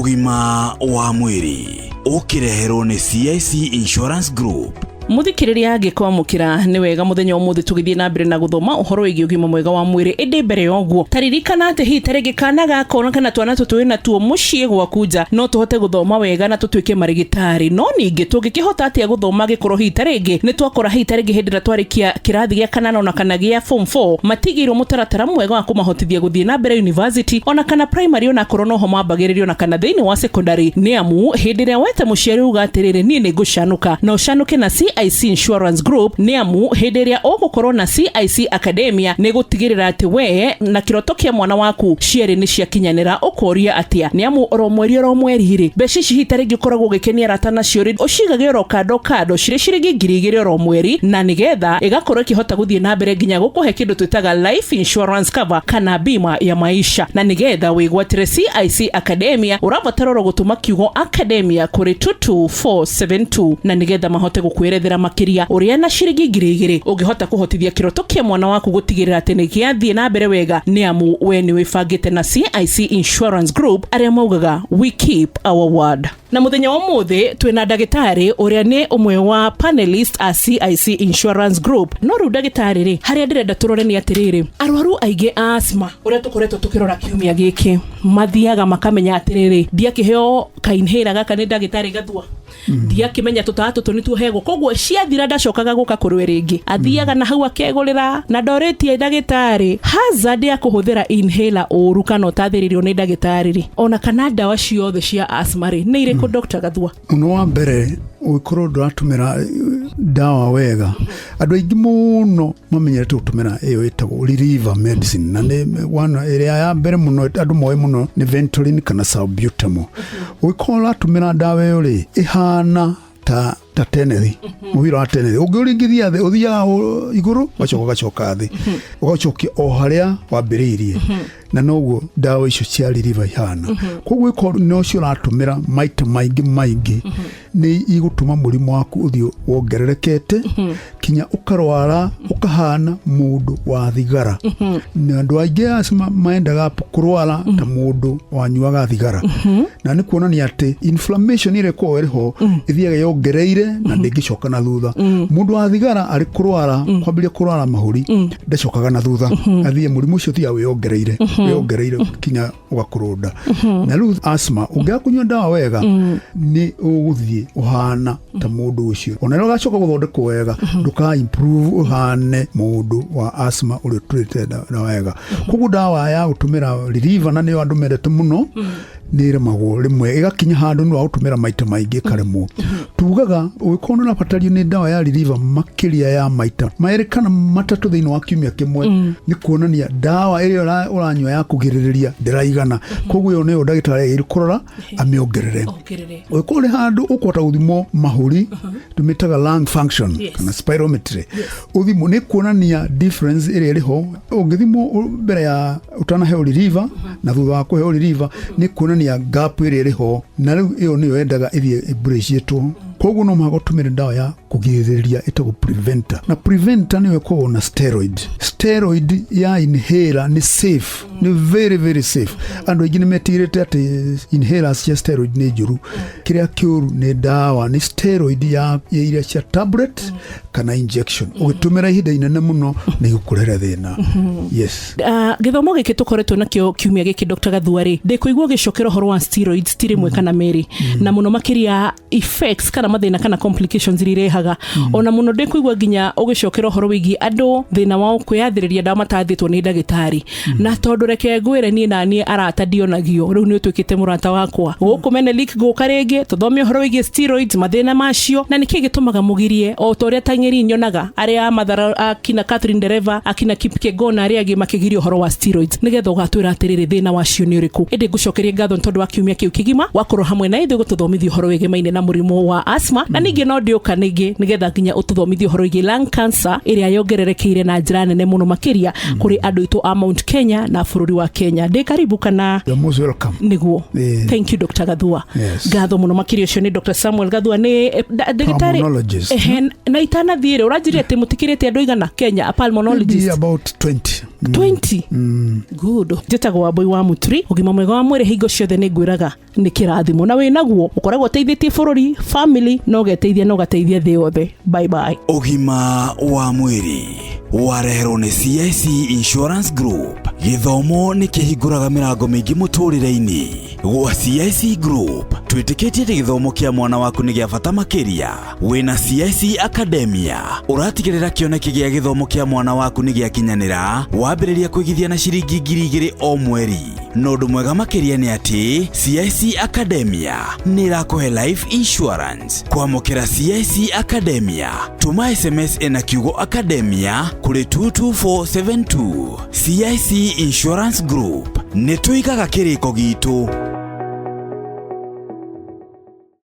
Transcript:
Ũgima wa mwĩrĩ ũkĩreherwo nĩ CIC Insurance Group. Muthikiriria angĩkwamũkĩra nĩ wega mũthenya ũmũthĩ tũgĩthiĩ na mbere na gũthoma ũhoro wĩgiĩ ũgima mwega wa mwĩrĩ. Ĩndĩ mbere ya ũguo, taririkana atĩ hihi ta rĩngĩ kana gaka kana twana tũtũ wĩ natuo mũciĩ gwaku nja no tũhote gũthoma wega na tũtuĩke marĩgĩtarĩ. No ningĩ tũngĩkĩhota atĩa gũthoma angĩkorwo hihi ta rĩngĩ nĩ twakora hihi ta rĩngĩ hĩndĩ ĩrĩa twarĩkia kĩrathi gĩa kanana ona kana gĩa form 4 matigĩirwo mũtaratara mwega wa kũmahotithia gũthiĩ na mbere university ona kana primary, ona akorwo noho mambagĩrĩrio, ona kana thĩinĩ wa secondary? Nĩ amu hĩndĩ ĩrĩa wete mũciari uga atĩrĩrĩ, niĩ nĩ ngũcanũka na ũcanũke na CIC Insurance Group, nĩ amu hĩndĩ ĩrĩa ũgũkorwo na CIC Academia nĩ gũtigĩrĩra atĩ we na kĩroto kĩa mwana waku cierĩ nĩ ciakinyanĩra. Ũkoria atĩa? Nĩ amu oro mweri rĩ, mbeca ici hihi ta rĩngĩ ũkoragwo ũgĩkenia arata nacio rĩ, ũcigage oro kando kando cirĩ ciringi 2000 oro mweri, na nĩgetha ĩgakorwo ĩkĩhota gũthiĩ na mbere nginya gũkũhe kĩndũ twĩtaga life insurance cover kana bima ya maisha. Na nĩgetha wĩgwatĩre CIC Academia, ũrabatara oro gũtũma kiugo "Academia" kũrĩ 22472, na nĩgetha mahote gũkwĩrethera makĩria ũrĩa na ciringi 2000 ũngĩhota kũhotithia kĩroto kĩa mwana waku gũtigĩrĩra atĩ nĩ gĩathiĩ na mbere wega, nĩ amu we nĩ wĩbangĩte na CIC Insurance Group, arĩa maugaga, "We keep our word." Na mũthenya wa ũmũthĩ twĩna ndagĩtarĩ ũrĩa nĩ ũmwe wa panelist a CIC Insurance Group. No rĩu ndagĩtarĩ rĩ, harĩa ndĩrenda tũrore nĩ atĩrĩrĩ, arwaru aingĩ a asthma ũrĩa tũkoretwo tũkĩrora kiumia gĩkĩ mathiaga makamenya atĩrĩrĩ, ndiakĩheo kainhĩra gaka nĩ ndagĩtarĩ Gathua, ndiakĩmenya tũtawa tũtũ nĩtuo hegwo, koguo ciathira ndacokaga gũka kũrĩ rĩngĩ, athiaga na hau akegũrĩra na ndorĩtie ndagĩtarĩ. Hazard ya kũhũthĩra inhaler ũru kana ũtathĩrĩirio nĩ ndagĩtarĩ rĩ, ona kana ndawa ciothe cia asthma rĩ, nĩ irĩkũ, Dr. Gathua? Mũno wa mbere, ũngĩkorwo ndũratũmĩra ndawa wega, andũ aingĩ mũno mamenyerete gũtũmĩra ĩyo ĩtagwo reliever medicine, na nĩ one ĩrĩa ya mbere mũno andũ moĩ mũno nĩ Ventolin kana salbutamol. Ũngĩkorwo ũratũmĩra ndawa ĩyo rĩ, ĩhana ta tenethi, mũbira wa tenethi, ũngĩũringithia thĩ ũthiaga igũrũ, ũgacoka ũgacoka thĩ, ũgacokia o harĩa wambĩrĩirie. Na noguo ndawa icio cia reliever ihana. Koguo ĩkorwo nocio ũratũmĩra maita maingĩ maingĩ, nĩ igũtũma mũrimũ waku ũthiĩ wongererekete kinya ũkarwara ũkahana mũndũ wa thigara. Na andũ aingĩ asthma maendaga kũrwara ta mũndũ wanyuaga thigara, na nĩ kuonania atĩ inflammation ĩrĩa ĩkoragwo ĩrĩ ho ĩthiaga yongereire na ndĩngĩcoka na thutha. Mũndũ wa thigara arĩ kũrwara, kwambĩrĩria kũrwara mahũri, ndacokaga na thutha, athiĩ mũrimũ ũcio ũthiaga wĩyongereire wĩyongereire kinya ũgakũrũnda. Na rĩu asthma, ũngĩaga kũnyua ndawa wega, nĩ ũgũthiĩ ũhana ta mũndũ ũcio. Ona rĩrĩa ũgacoka gũthondekwo wega, ndũka improve ũhane mũndũ wa asthma ũrĩa ũtũrĩte ndawa wega. Koguo ndawa ya gũtũmĩra reliever, na nĩyo andũ mendete mũno, nĩ ĩremagwo rĩmwe, ĩgakinya handũ nĩ wa gũtũmĩra maita maingĩ ĩkaremwo. Tugaga ũngĩkorwo nĩ ũrabatario nĩ ndawa ya reliever makĩria ya maita 2 kana 3 thĩinĩ wa kiumia kĩmwe, nĩ kuonania ndawa ĩrĩa ũranyua ya kũgirĩrĩria ndĩraigana. Koguo ĩyo nĩyo ndagĩtarĩ agĩrĩirwo kũrora amĩongerere. Ongerere. Ũngĩkorwo nĩ handũ ũkũhota gũthimwo mahũri, tũmĩtaga lung function kana spirometry, ũthimwo, nĩ kuonania difference ĩrĩa ĩrĩ ho ũngĩthimwo mbere ya ũtanaheo reliever na thutha wa kũheo reliever, nĩ kuonania gap ĩrĩa ĩrĩ ho. Na rĩu ĩyo nĩyo yendaga ĩthiĩ ĩmbrĩciĩtwo. Koguo no mũhaka ũtũmĩre ndawa ya kũgirĩrĩria ĩtagwo preventer, na preventer nĩyo ĩkoragwo na steroid. Steroid ya inhaler nĩ safe, nĩ very very safe. Andũ aingĩ nĩ metigĩrĩte atĩ inhalers cia steroid nĩ njũru. Kĩrĩa kĩũru nĩ ndawa, nĩ steroid ya iria cia tablet kana injection, ũgĩtũmĩra ihinda inene mũno nĩ igũkũrehere thĩna, yes. Gĩthomo gĩkĩ tũkoretwo nakĩo kiumia gĩkĩ, Dr. Gathua rĩ, ndĩkũigua ũgĩcokera ũhoro wa steroids ti rĩmwe kana merĩ, na mũno makĩria effects kana mathĩna kana complications iria irehaga. Ona mũno ndĩkũigua nginya ũgĩcokera ũhoro wĩgiĩ andũ thĩna wao kwĩyathĩrĩria ndawa matathĩtwo nĩ ndagĩtarĩ. Na tondũ reke ngwĩre, niĩ na niĩ arata ndionagio, rĩu nĩ ũtuĩkĩte mũrata wakwa gũkũ Menelik, gũka rĩngĩ tũthome ũhoro wĩgiĩ steroids, mathĩna macio na nĩkĩ gĩtũmaga mũgirie, o ta ũrĩa tang'eri nyonaga arĩa a Mathara, akina Catherine Dereva, akina Kip Kegon, arĩa angĩ makĩgiria ũhoro wa steroids, nĩgetha ũgatwĩra atĩrĩrĩ, thĩna wacio nĩ ũrĩkũ. Ĩndĩ ngũcokerie ngatho nĩ tondũ wa kiumia kĩu kĩgima wakorwo hamwe na ithuĩ gũtũthomithia ũhoro wĩgemaine na na mũrimũ wa asthma, na ningĩ no ndĩũka ningĩ nĩgetha nginya ũtũthomithie ũhoro wĩgiĩ lung cancer ĩrĩa yongererekeire na njĩra nene mũno makĩria kũrĩ andũ aitũ a Mount Kenya na bũrũri wa Kenya. Ndĩ karibu kana? You're most welcome. Nĩguo. Eh. Thank you, Dr. Gathua. Yes. Ngatho mũno makĩria. Ũcio nĩ Dr. Samuel Gathua, nĩ ndagĩtarĩ. Pulmonologist. Ehe, na itanathiĩ rĩ, ũranjĩrire atĩ mũtikĩrĩte andũ igana Kenya a pulmonologist? Maybe about 20. 20. Good. Njĩtagwo Wambui wa Mũturi. Ũgima mwega wa mwĩrĩ hingo ciothe nĩ ngwĩraga nĩ kĩrathimo, na wĩ naguo ũkoragwo ũteithĩtie bũrũri, family, na ũgeteithia na ũgateithia thĩ yothe. Bye bye. Ũgima wa mwĩrĩ wareherwo nĩ CIC Insurance Group. Gĩthomo nĩ kĩhingũraga mĩrango mĩingĩ mũtũrĩre-inĩ. Gwa CIC Group twĩtĩkĩtie atĩ gĩthomo kĩa mwana waku nĩ gĩa bata makĩria. Wĩna CIC Academia ũratigĩrĩra kĩoneki gĩa gĩthomo kĩa mwana waku nĩ gĩakinyanĩra wambĩrĩria kũigithia na ciringi 2000 o mweri. Na ũndũ mwega makĩria nĩ atĩ CIC Academia nĩ ĩrakũhe life insurance. Kwamũkĩra CIC Academia, tũma SMS ĩna kiugo Academia kũrĩ 22472. CIC Insurance Group, nĩ tũigaga kĩrĩko gitũ.